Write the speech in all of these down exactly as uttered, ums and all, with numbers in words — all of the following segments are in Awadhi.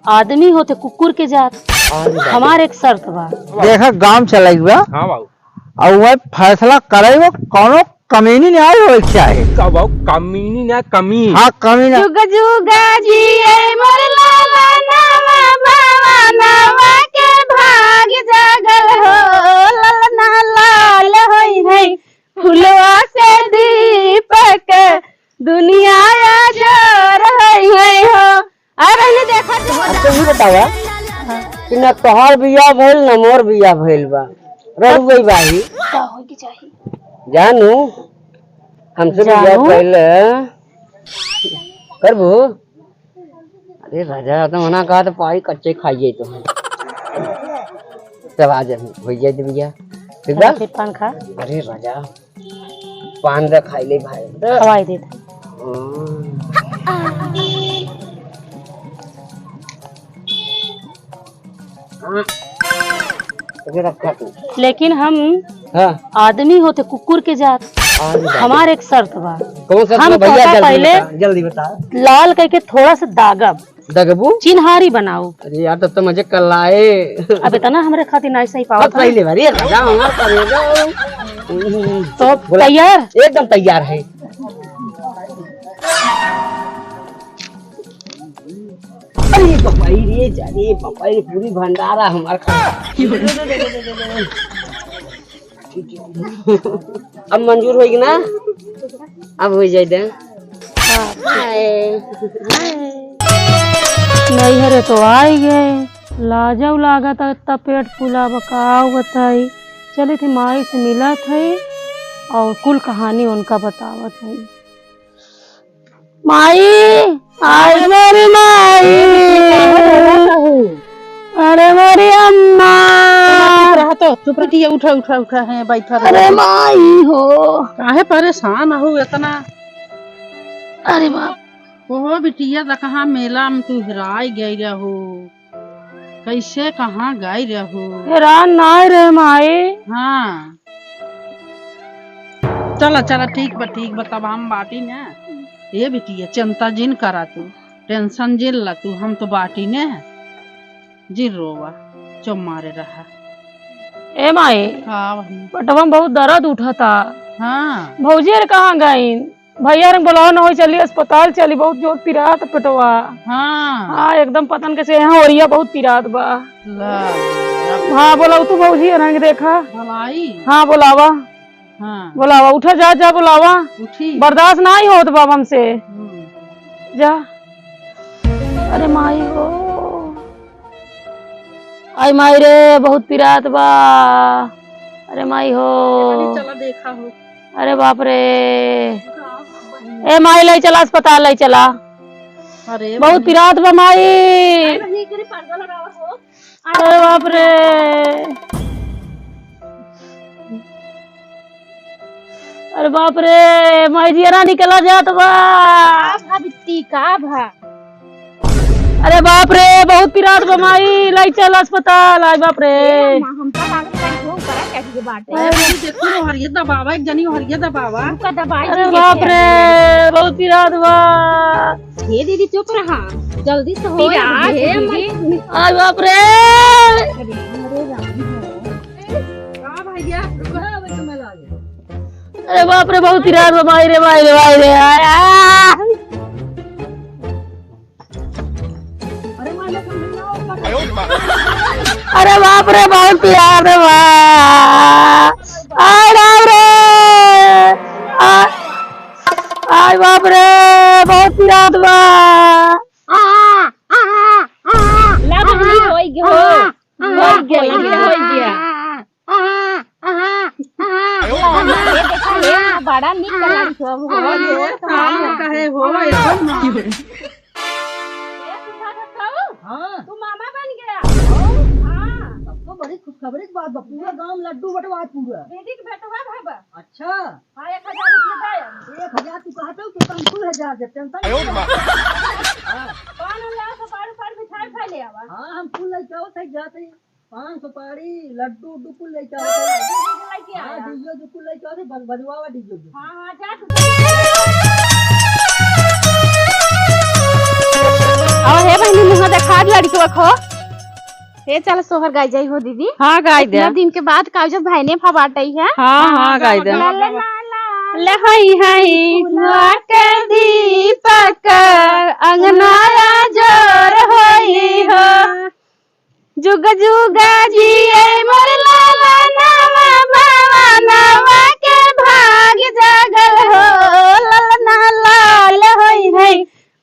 आदमी होते कुकुर के जात। हाँ जी, बाबू। हमार एक शर्त बा। देखा, गाँव चलाई बा। हाँ, बाबू। और वह फैसला करे, वो कौनो कमीनी न्याय होए के चाहे। का बाबू, कमीनी न्याय, कमी। हाँ, कमी ना। जुग जुग जिए मोर लालनवा, भवनवा के भाग जागल हो, ललना लाल होई है। फुलवा से दीपक दुनिया अजोर होई है हो। और रहने देखा तो अच्छा, ये बतावा कि ना तोहार बियाह भइल, ना मोर बियाह भइल बा। रह गई बाही। का होई के चाही? जानू, हमसे बियाह जानू? पहले करबू? अरे राजा, तो मना कहा तो पाई कच्चे खाइए तो। तब आ जा, हो जाए तो भैया। ठीक बा? चला फिर पान खा। अरे राजा, पान दे खाई ले भाई। खवाई दे। हम्म। हाँ। ओके रखा तू। लेकिन हम हाँ। आदमी होते कुकुर के जात। हाँ, जी, बाबू। हमार एक शर्त बा। कौन शर्त हम बा भैया? तोहका जल्दी पहले बता, जल्दी बता। लाल कइके थोड़ा सा दागब। दगबू? चिन्हारी बनाओ। अरे यार, तब तो मजे कल आए। अब इतना हमरे खातिर नहीं सही पावत अब है। पहले बारी है, राजा हमार करेगा। तो बोला, तैयार? एकदम तैयार है। अरे बपाई रे, जा रे बपाई रे, पूरी भंडारा हमार खा। अब मंजूर होई ना? अब हो जाए दे। हाँ। हाय। नैहरे तो आई गए, लाजौ लागत है, इतना पेट फूला बा, का बताई। चली थी माई से मिलत है और कुल कहानी उनका बतावत है। माई, आई मेरी माई। अरे मेरी अम्मा। चुप रहा तो, चुप रहिए, उठा, उठा, उठा, है, बैठा रहो। अरे माई हो। काहे परेशान हो इतना? अरे बाप। ओहो बिटिया, त कहाँ मेला में तू हेराई गई रहो? कैसे कहाँ गई रहो? हेरान नाय रहे माई। हाँ। चला, चला, ठीक बा, ठीक बा, तब हम बाटी ना। ए बिटिया, चिंता जिन करा तू, tension जिन ला तू, हम तो बाटी ने। जिन रोवा, चुप मारे रहा। ए माई, का बहिन? पेटवा में बहुत दर्द उठता। हाँ। भौजी अरे कहाँ गईन? भैया अरे बोलाओ ना, होई चली अस्पताल चली, बहुत जोर पिरात पेटवा। हाँ। हाँ, एकदम पता न कैसे यहाँ ओरिया बहुत पिरात बा। ला, ला। हाँ, बोलाओ तू भौजी अरे के देखा। भलाई। हाँ, बोलावा। हाँ। बोलावा, उठा, जा, जा, बोलावा। उठी। बर्दाश्त नाहीं होत बा हमसे। हम्म। जा। अरे माई हो। आई माई रे, बहुत पिरात बा। अरे माई हो। चला देखा हो। अरे बाप रे। ए माई, लई चला अस्पताल, लई चला। अरे बहुत पिरात बा माई। अरे बाप रे। अरे बाप रे, माई जियरा निकला जात बा। का भा बिट्टी, का भा? अरे बाप रे, बहुत पिरात बा माई, लाई चल अस्पताल, आई बाप रे। ए अम्मा, हमका लागत है कि वो करा क्या के बाटे। अरे देखो, हरिये दबावा, एक जनी हरिये दबावा। हमका दबाई अरे दीजिए बाप क्या? रे, बहुत पिरात बा। हे दीदी, चुप रहा, जल्दी से हो पिरात हे दीदी। मत। अरे बाप रे। अरे, अरे राम हो। का भैया, रुको, अबे तुम्हें लागे। अरे बाप रे, बहुत पिरात बा, माई रे, माई रे, माई रे, आ, आ। अरे माई रे, तुम ना हो, अरे बाप रे, बहुत पिरात बा। आय राम रे। आ, आय बाप रे, बहुत पिरात बा। ला बहिनी, होई गयो। होई गया, होई गया। बड़ा नीक लगी हो, हो, हो, हो। कहे हो, एकदम ना। ए, सुधा दत्ता हो? हाँ। तू मामा बन गया। हाँ। तब तो बड़ी खुशखबरी की बात बा, पूरा गांव लड्डू बंटवा पूरा। दीदी के बेटवा भवा। अच्छा। हाँ, एक हजार रुपया दे। एक हजार तू कहत हो, तो हम कुल हजार दे, tension मत ले। हाँ। कौन हो यहाँ से पारू पारू मिठाई खा ले आवा? हाँ, हम कुल लेके आओ, सही जाते हैं। पान सुपारी, लड्डू उड्डू कुल लेके आओ। लड्डू उड्डू लेके हाँ, आया। DJ जो कुल लेके आओ, बज-, बजवावा DJ जो। हाँ, हाँ, जा तू। अब हे पहले मुँह देखा लड़कवा को। ए, चल सोहर गाय जाई हो दीदी। हाँ, गाय दे। इतना दिन के बाद काजो भाई ने फबाटई है। हाँ, हाँ, गाय दे। ला, ला, ला, ला, ले हई, हई, हुआ के दीपक, अंगना जोर होई हो। जुग जुग जिए मोर लालनवा, भवनवा के भाग जागल हो। ललना लाल होई है,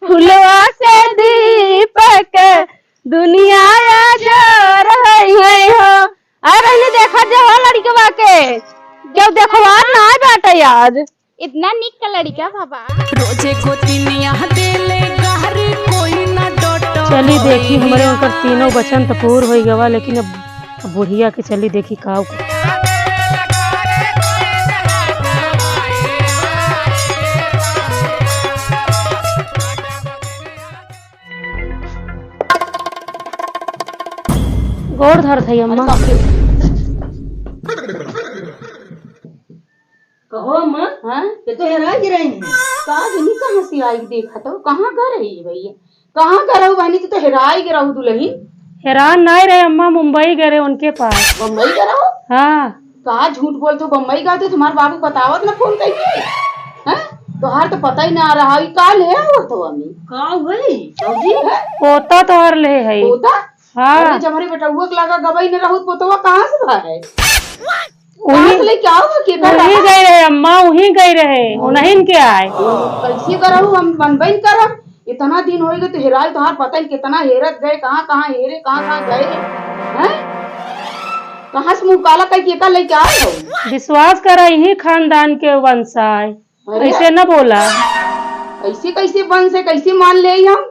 फुलवा से दीपक, दुनिया आजोर होई है हो। अरे, इन्हें देखा जे हो लड़कवा के, केहू देखवार ना बाटे आज। इतना निक का लड़का बाबा। रोजे गोतिनिया देले गहरी, कोई ना डटो चली देखी, कोई हमरे ना। उनकर तीनों बचन त पूर होई गवा, लेकिन अब, अब बुढ़िया के चली देखी का। गोड़ धरत हई अम्मा। कहो अम्मा, हाँ? ये तो हेराइ गै रही। का जनी कहाँ से आई देखा तो, कहाँ गै रही भैया? कहाँ गै रहू बहनी, तू तो हेराइ गै रहू दुलहिन। हेरान नाहीं रहे अम्मा, मुंबई गै रहे उनके पास। बम्बई गै रहू? हाँ। का झूठ बोलत हो, बम्बई गै तो तुम्हार बाबू बतावत ना फोन कइके। हैं? तोहार तो पता ही ना रहा, ई का ले आवत हो अम्मी? का होई, भौजी? हैं? पोता तोहार ले है। पोता? हाँ। अरे, जब हमरे बेटउआ के लगा गवई न रहू, पोतवा कहाँ से भाई? कहाँ उही, से लेके आओ, के कर उही रहा? गए रहे अम्मा, उही गए रहे, हाँ। उन्हीं के आए। कैसे करहु, हम बनबे न करब। इतना दिन होइगे तो हेराई, तोहार पता ही कितना हेरत गए, कहाँ कहाँ हेरे, कहाँ कहाँ गए, हैं? कहाँ से मुँह काला कइके एका लेके आए हो? विश्वास करा, इही खानदान के वंश आए, अरे। ऐसे न बोला। ऐसे कैसे वंश है, कैसे मान ले हम?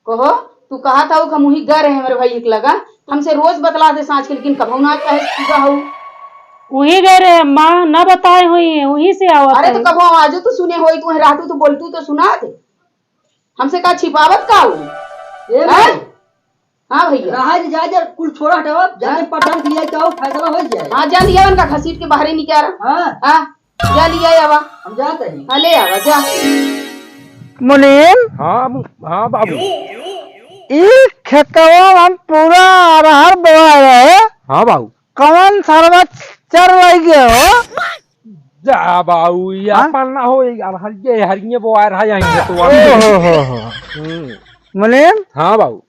कहो, तू कहत हऊ कि हम उही गए रहे हमरे भइया के लगा, हमसे रोज बतलात है साँझ के, लेकिन कबहू ना कहे कि गए हऊ। उही गए रहे अम्मा, ना बताए हुई है, उही से आवत अरे है। तो कबहू आजो तो सुने होई, तू रहतू तो बोलतू तो सुनात। हमसे का छिपावत का हऊ? ए हैं? भाई। हाँ भइया। रहा जे जा, जा, कुल छोड़ा हटावा, जाके हाँ? पठान दिया जाओ, फैसला हो जाए। हाँ, जा लिया उनका घसीट के बाहरे निकारा। हाँ। हाँ। जा लिया आवा। हम जात हई। हाँ, ले आवा, जा। मुनीम। हाँ, हाँ बाबू। ई खेतवा में हम पूरा अरहर बोआ रहे। हाँ बाबू। कौन सरवा चर लइ गए हो? जा बाबू, ई हाँ? अपन ना हो, ई अरहर ये हरिये बोआ रहा यहीं खेतवा में। ओ हो हो हो। हम्म। मुनीम। हाँ बाबू।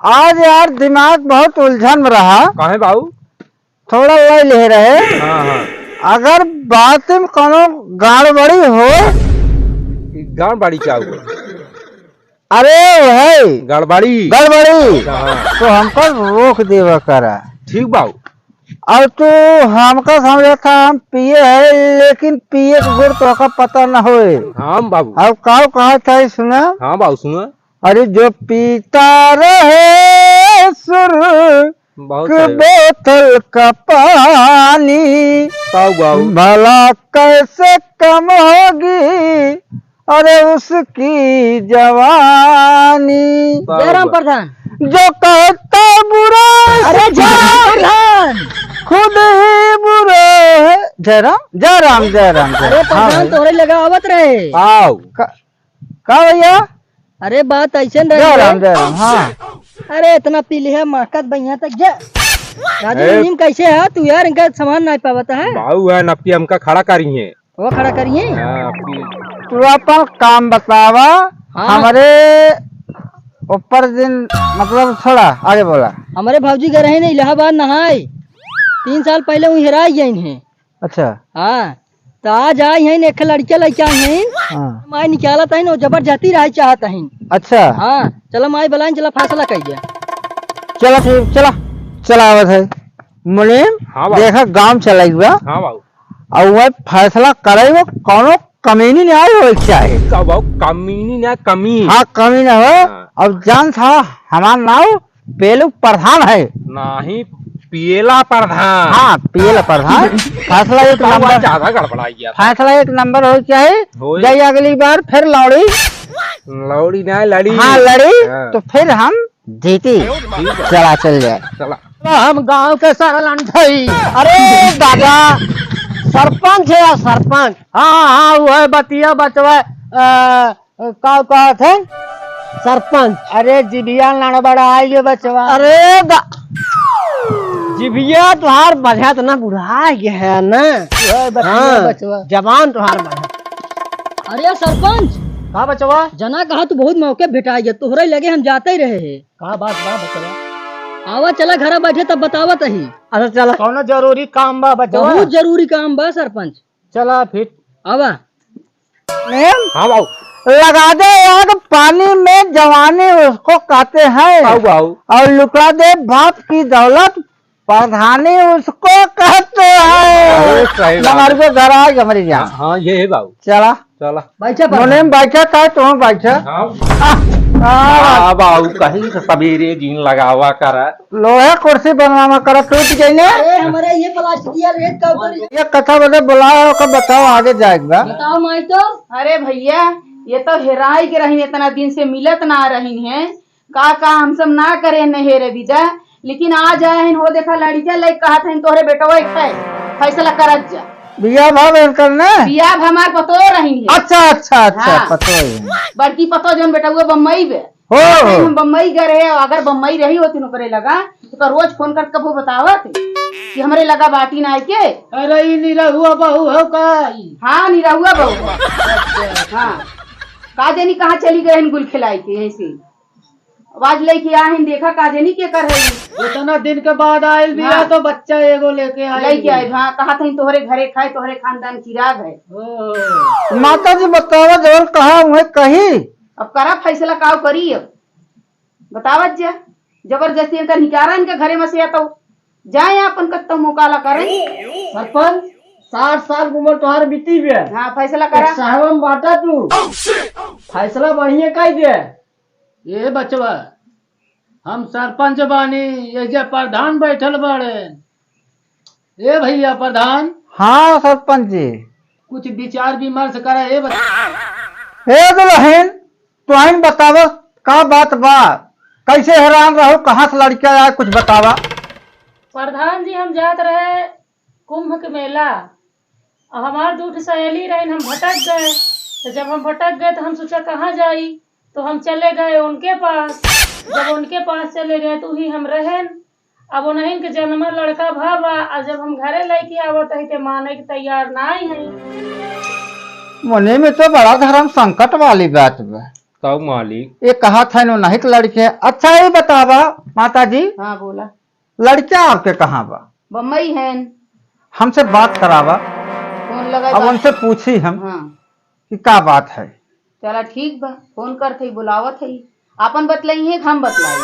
आज यार दिमाग बहुत उलझन में रहा। काहे बाऊ? थोड़ा लइ ले रहे। हाँ, हाँ। अगर बात में कोनो गड़बड़ी हो। ई गड़बड़ी का हुआ? अरे भाई। गड़बड़ी? गड़बड़ी। अच्छा, हाँ। तो हमको रोक देवा करा। ठीक बाऊ। और तू हमका समझा था हम पिए है, लेकिन पिए के गुण तोहका पता न होए। हाँ बाबू। अब काऊ कहा था सुना? हाँ बाऊ सुना। अरे जो पीता रहे सुर बहुत के सही। बोतल का पानी, वाह, वाह। भला कैसे कम होगी अरे उसकी जवानी। वाह, जयराम वाह। प्रधान। जो कहता बुरा अरे जयराम प्रधान। खुद ही बुरा है। जयराम, जयराम, जयराम, जयराम। अरे हाँ प्रधान भाई। तोहरे लगा आवत रहे। आओ। का, का भैया? अरे बात ऐसे न रही जय है। राम, जय राम, हाँ। अरे इतना पी लिया, महकत बइया तक जा। राजू ए। नीम कैसे है तू यार, इनका सामान नहीं पावत है। बाऊ है नपी हमका खड़ा करी है। वो खड़ा करिए। हाँ, पी। तू अपन काम बतावा, हाँ। हमरे ऊपर दिन, मतलब छोड़ा, आगे बोला। हमरे भौजी गए रहे न इलाहाबाद नहाए, तीन साल पहले वहीं हेराई गइन है। अच्छा। हाँ, तो आज आई हैं, एक लड़के लड़के आई हैं। हाँ। माई निकालत हैं, वो जबरदस्ती रहे चाहत हैं। अच्छा। हाँ, चला माई बुलाइन, चला फैसला कइल जाए। चला ठीक, चला, चला आवत है। मुनीम, हाँ बाबू। देखा गाँव चलाई बा। हाँ बाबू। और वह फैसला करे वो कौनो कमीनी ना आए हो चाहे। का बाबू, कमीनी ना कमी। हाँ, कमी ना हो। हाँ। अब जान था हमार नाव पेलू प्रधान है। नाही, पियला प्रधान। हाँ, पियला प्रधान। फैसला एक बाबू, नंबर, ज्यादा गड़बड़ा गया था। फैसला एक नंबर हो चाहे। होई। जाई अगली बार फिर लौड़ी। लौड़ी ना लड़ी। हाँ, लड़ी हाँ। तो फिर हम जीती। ठीक है। चला चल जाए। चला। हम गांव के सरलंठई। अरे दादा, सरपंच है यार, सरपंच। हाँ, हाँ, वो है बतिया बचवा, अ, का कहत है? सरपंच। अरे जिभिया लड़बड़ाइ गे बचवा। अरे दा-, जिभिया तोहार बजत ना बुढ़ाइ गे है ना। ओए बचवा, हाँ, बचवा। जबान तोहार बजत। अरे सरपंच। का बचवा? जना कहा तू बहुत मौके भेटाइ गे, तोहरे लगे हम जाते रहे हैं। का बात बा बचवा? आवा चला घरा बैठे तब बतावत ही। अच्छा चला। कौनो जरूरी काम बा बचवा? बहुत जरूरी काम बा सरपंच। चला फिर। आवा। मैम? हाँ बाबू। लगा दे आग पानी में जवानी उसको कहते हैं। बाबू, बाबू। और लुटा दे बाप की दौलत प्रधानी उसको कहते हैं। अरे सही बात। हमारे को घर आ गया, मर गया। हाँ, हाँ, ये है बाबू। चला। चला। बैठा पर। मुनीम बैठा था, तुम बैठा। हाँ। आ, आ, आ, बाबू, कहीं से सबेरे जीन लगावा करा। लोहे कुर्सी बनवावा करा, टूट गई ना। अरे, हमारे ये प्लास्टिकिया रेत का ऊपर। ये कथा बदे बुलाओ, ओकर बताओ, आगे जाए के बा। बताओ माई तो। अरे भैया, ये तो हेराइ के रही, इतना दिन से मिलत ना रही है। का, का हम सब ना करे न हेरे बिदा, लेकिन आ जाए हैं, हो देखा लड़िका लइके कहत हैं, "तोहरे बेटवा एक है, फैसला करत जा।" बियाह भाव इनकर ना? बियाह भाव हमार पतोह रही है। अच्छा, अच्छा, अच्छा, हाँ। पतोह है। बड़की पतोह जौन बेटवा बम्बई बे। हो, कहत हैं, हो। "हम बम्बई गए रहे, अगर बम्बई रही होती नौकरी लगा, तो का रोज फोन करके कबो बतावत कि हमरे लगा बाटी ना आए के?" अरे, ई निरहुआ बहू हो का ई? हाँ, निरहुआ बहू। हाँ। का जानी कहाँ चली गए हैं गुल खिलाई के, यहीं से। आवाज लइके आहिन, देखा का जानी के कर है। इतना दिन के बाद आइल बिया हाँ। तो बच्चा एगो लेके आइल लइके बिया। आइल, हाँ, कहत हईन तोहरे घरे खाए, तोहरे खानदान की राग है। ओ। माता जी बतावा जवन कहा उहे कही। अब करा फैसला काव करी अब। बतावत जा, जबरदस्ती इनका निकारा इनके घरे में से या तो जाए आपन कत्तो मुकाला करें। सरपंच, साठ साल की उम्र तोहार बीती बे। हाँ, फैसला करा। एक साहब में बाटा तू। फैसला बढ़िया कई दे। ए बचवा, हम सरपंच बानी, ये जे प्रधान बैठल बाड़े। ए भैया प्रधान। हाँ सरपंच जी। कुछ विचार विमर्श करा ए बचवा। ए दुल्हन, तुहिन बतावा का बात बा, कैसे हैरान रहो, कहाँ से लड़का आए, कुछ बतावा। प्रधान जी, हम जात रहे कुंभ के मेला, और हमार दू ठे सहेली रहिन, हम भटक गए। तो जब हम भटक गए तो हम सोचा कहाँ जाई, तो हम चले गए उनके पास। जब उनके पास चले गए तो ही हम रहेन। अब उन्हीं के जन्मा लड़का भा बा, और जब हम घरे लेके आवत हई तो माने के तैयार नाई है। मने में तो बड़ा धर्म संकट वाली बात बा। तब मालिक। ये कहा था इन्हों नहीं के लड़के। अच्छा ये बतावा माता जी। हाँ बोला। लड़का आपके कहाँ बा? बम्बई हैं। हमसे बात करावा। फोन लगाए अब बात उनसे पूछी हम हाँ। कि का बात है। चला ठीक बा, फोन करत हई, बुलावत हई। आपन बतलाई है कि हम बतलाई?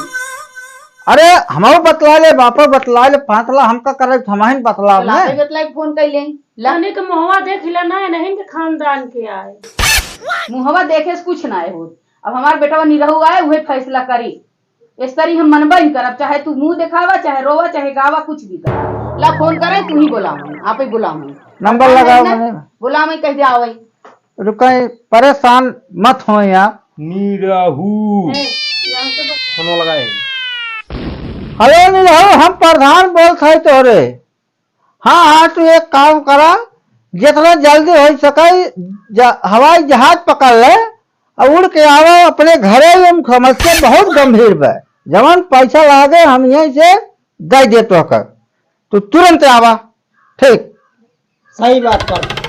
अरे हमहू बतला ले, बापो बतला ले, फासला हमका करे, हमहिन बतलाव चला, ने। आपे बतलाई, फोन कई ले। ला। तनिक मुहवा देख ला ना, नहीं के खानदान के आए। मुहवा देखे से कुछ ना होत। अब हमार बेटवा निरहु आए, उहे फैसला करी। इस तरी हम मनबा ही करब, चाहे तू मुंह देखावा, चाहे रोवा, चाहे गावा, कुछ भी करा। ला फोन करे, तू ही बोलावा, आप ही बोलावा। नंबर लगावा मने। बोलावा, कह दे आवई। रुकाई, परेशान मत होई आप। निरहू। ए, यहाँ से बोल। फोन लगाए। हेलो निरहू, हम प्रधान बोलत हई तोहरे। हाँ, हाँ, तू एक काम करा, जितना जल्दी होइ सके, ज-, हवाई जहाज पकड़ ले और उड़ के आवा अपने घरे। हम समस्या बहुत गंभीर बा, जवन पैसा लागे हम यहीं से दे दे तोहका, तू तुरंत आवा। ठीक। सही बात कर।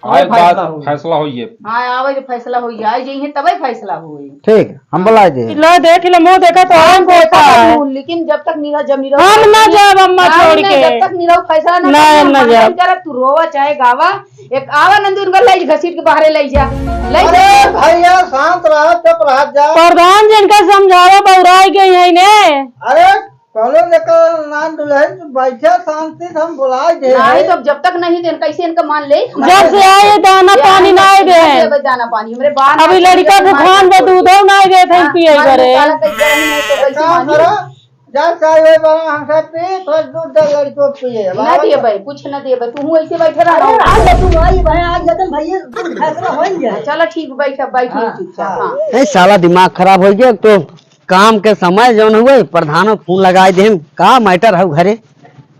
आए फैसला बाद होई। फैसला होइए। हाँ, आवे तो फैसला होई, आए जइहे तबे फैसला होई। ठीक, हम बुलाए दे। लो देख लो, मुंह देखा तो हम हम देखा देखा है। तो मुंह, लेकिन जब तक निरहू, जब निरहू हम ना जाब अम्मा हम छोड़ ना, के। जब तक निरहू फैसला ना नहीं, करे, हम ना हम जाब। नहीं करब, तू रोवा चाहे गावा, एक आवा नंदू उनका ले घसीट के बाहरे ले जा, ले जा। अरे भैया शांत रहा, चुप रहा जा। प्रधान जी इनका समझावा, बौराई गई है ने। अरे कौनो लेकर नान दुल्हन बैठे शांति से हम बुलाए दे नहीं, हैं। तो जब तक नहीं देन, कैसे इनका मान ले? जब से आए दाना ये पानी हम नहीं दे। नहीं देबे दाना पानी, हमरे बाहर अभी नहीं लड़का देबे, भूखान बा, दूधो नहीं देत हैं हाँ, पिए मान ले, करे। साला कैसे रही नहीं तो कैसे काम मानी? करो, जा चाय वाय बना, हमसे पी, थोड़ा दूध दे लड़को पिए। ना दिए भाई, कुछ ना दिए भाई, तू ऐसे बैठे रह। अरे आज तू आई भाई, आज जतन भाई फैसला हो ही गया। चलो ठीक, बैठ, बैठ हाँ, चुपचाप, हाँ। हाँ। ए साला दिमाग खराब हो गया तो। काम के समय जौन हुए, प्रधानो फोन लगाए देम, का मैटर हउ घरे?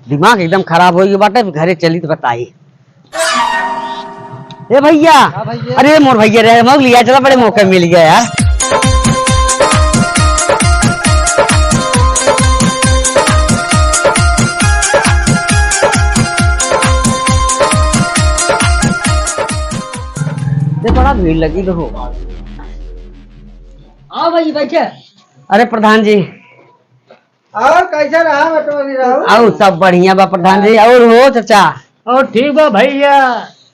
दिमाग एकदम खराब होइ गए बाटे, घरे चली तो बताई। ए भैया, हाँ भैया। अरे मोर भैया रे, मग लिया चला, बड़े मौका मिल गया यार। बड़ा भीड़ लगी हो। आओ भाई, बैठे। अरे प्रधान जी। और कैसे रहा बटोरी रहू? आओ, सब बढ़िया बा प्रधान जी। और हो चाचा? और ठीक बा भैया।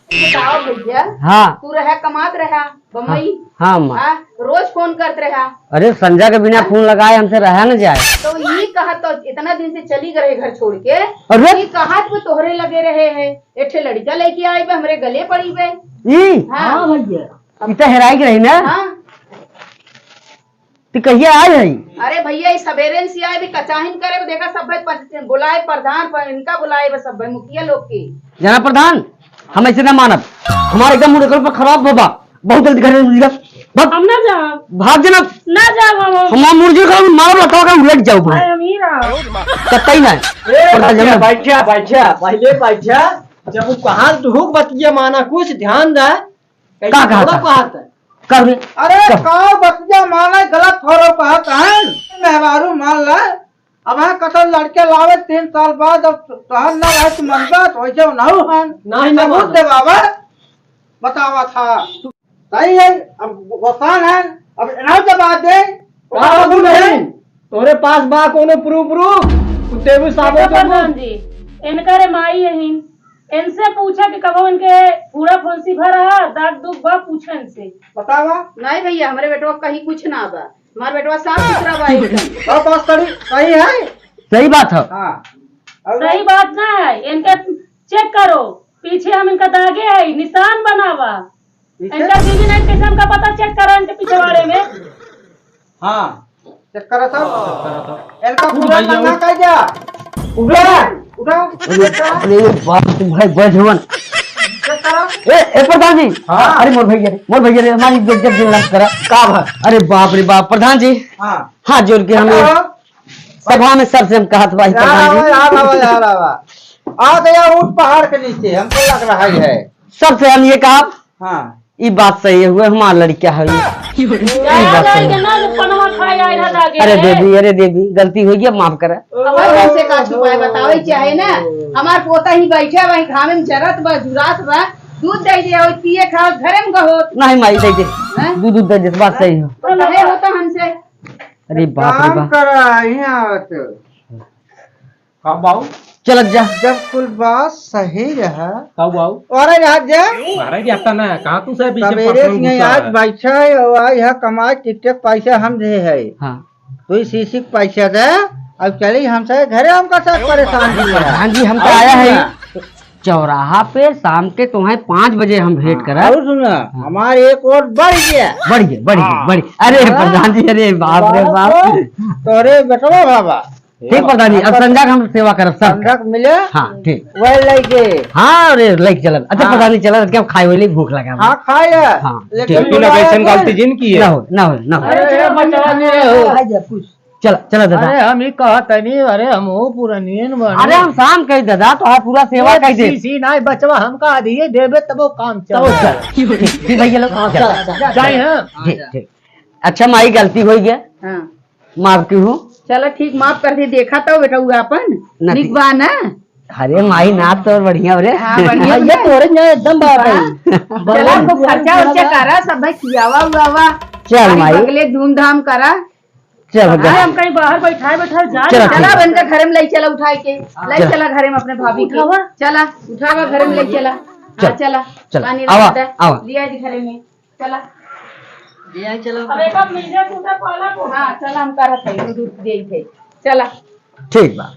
बताओ भैया। हाँ। तू रहा कमात रहा बम्बई? हाँ, हाँ, माँ। हाँ, रोज फोन करत रहा। अरे संजय के बिना फोन लगाए हमसे रहा न जाए। तो ई कहा तो इतना दिन से चली गए घर छोड़ के। अरे। ई कहा तो तोहरे लगे रहे हैं, एक ठे लड़का लेके आए बे, हमरे गले पड़ी बे। ई? हाँ। हाँ भैया। ई तो हेराई के रही ना? हाँ। तू कहिया आए हई? अरे भैया, ई सबेरे से आए भी कचाहिन करे, देखा सब भाई पं-, बुलाए प्रधान पर, इनका बुलाए बस सब भाई मुखिया लोग के। जाना प्रधान, हम ऐसे ना मानब, हमारे एकदम मूड पर खराब बाबा, बहुत जल्दी घर में मिल जा। भाग। हम ना जाब। भाग जाना। ना जाब हम। हमारा मूड जो खराब, मारो बताओ का उलट जाओ भाई। अरे हम ही रहा। कतई ना। ए, प्रधान बैठा, जाना। बैठा, बैठा, पहले बैठा। जब वो कहा तो हो बतिया माना, कुछ ध्यान दे। का कहा थोड़ा था? कहा था। कर दे। अरे कर। का बतिया माने गलत थोड़ो कहत है। मेहरारू मान ले। अब है कतल लड़के लावे तीन साल बाद, अब तोहर ना रहे तो मन बात वैसे नहीं है। नहीं, नहीं सबूत मानो। दे बाबा। बतावा था। सही है। अब गोसान है। अब इनाम के बात दे। का बाबू नहीं? तोरे पास बा कोनो proof proof? तू देबू साबो देखो देबू? प्रधान जी, इनकर माई यहीन, इनसे पूछा कि कबो इनके पूरा फुंसी भर रहा, दर्द दुख बा, पूछा इनसे। बतावा। नहीं भैया, हमरे बेटवा कहीं कुछ ना बा, हमार बेटवा साफ सुथरा बा एकदम। बात, बात सही, सही है। सही बात है। हाँ। और सही बात ना है, इनके check करो, पीछे हम इनका दागे है, निशान बनावा। पीछे? इनका बीवी नहीं, कैसे हमका पता check करा इनके पिछवाड़े में? हाँ, check करा सब। इनका उठ पूरा भैया, नंगा उठ। कर दिया। उठा, उठा, अरे, check करा। अरे बाप रे भाई, बजवन। Check करा। ए, ए प्रधान जी। हाँ। अरे मोर भैया रे, मोर भैया रे, हमारी बेइज्जत जिन लग करा। का भा? अरे बाप रे बाप, प्रधान जी। हाँ। हाथ जोड़ के हमें बताओ। सभा में सबसे हम कहत बाही यार प्रधान जी। आवा, यार आवा, यार आवा। आ गया ऊंट पहाड़ के नीचे, हमको लग रहा है। सबसे हम ये कहा, हाँ। ई बात सही है, हुए हमार लड़किया है। ई बात सही है। ना जो पनवा खाए आए रहा दागे अरे है। देवी, अरे देवी, गलती हो गया, माफ करा। अब हमसे का छुपाए, बतावे चाहे ना, हमार पोता ही बैठे, वही घामे में जरत बा, जुरात बा, दूध दे दिया, वही पिए खाओ, घरे में कहो। नहीं माई, दे दे। हैं? दूध, दूध दे दे, बात सही है। तो कहे होता हमसे। अरे बाप रे काम बाप। करा, यहाँ आवत। का बाऊ? चलत जा। जब कुल बात सही रहा। का बाऊ? अरे रात जा। अरे जाता ना, कहाँ तू से पीछे सवेरे पकड़ से नहीं घुसा आज है? बैठा है और आज यहाँ कमाए टिकटॉक पैसा हम दे है। हाँ। तो इस इसी के पैसा दे, अब चली हमसे घरे हमका साथ परेशान किया। प्रधान जी, हम तो आया है। हाँ। चौराहा पे शाम के तुम्हें पाँच बजे हम भेंट हाँ, करा। और सुना, हाँ। हमारे एक और बढ़ गया। बढ़ गया, बढ़ गया, हाँ। बढ़ गया। अरे हाँ। प्रधान जी, अरे बाप रे बाप। तोरे बेटवा बाबा। ठीक प्रधान जी, अब संजय के हम सेवा करब सब। संजय के मिले, हाँ, ठीक। वही लेके। हाँ, अरे लेके चलब। अच्छा हाँ। प्रधान जी चलब, क्या खाए वाली भूख लगा है। हाँ, खाए। हाँ, लेकिन ठीक। तू ना बुलाया कैसन कौन? गलती जिन की है? ना हो, ना हो, ना हो। अरे, अरे, बचवा नहीं हो। आ जा, पूछ। चल, चल दादा। अरे हम ही कहा तनी, अरे हम हो पुरानियन बने। अरे हम शाम कही दादा, तो पूरा सेवा ये कही दे। सी, सी, नहीं बचवा, हमका आधी ये देबे तबो काम चल। तबो चल। ठीक, ठीक भैया लोग, हाँ, चल। चल, चल। जाए हैं। ठीक, ठीक। अच्छा माई, गलती हो गया। हाँ। माफ की हूँ। चलो ठीक, माफ कर दी। देखा तो बेटा हुआ अपन ना निक बा ना। अरे माई, नाच तो बढ़िया हो रे। हाँ, बढ़िया ये बा। तोरे ना एकदम बात है। हाँ। चलो, खूब खर्चा उर्चा करा, सब भाई खियावा उआवा। चल अरे माई। बगले धूमधाम करा। चल, हाँ, जा। हम कहीं बाहर बैठाए, बैठाए जा चला, रहे हैं। चला, ठीक। इनका घरे में ले चला उठाए के। ले चला। चला घरे में अपने भाभी के। उठावा। चला, उठावा घरे में ले चला। हाँ, चल, चला। चल। पानी आवा, रख दे। आवा। लिया जी घरे में। चला। ले आई, चला। अब एक बार मिल जाए, टूटा पाला को। हाँ, चला, हम करत है, दूध दे थे। चला। ठीक बा।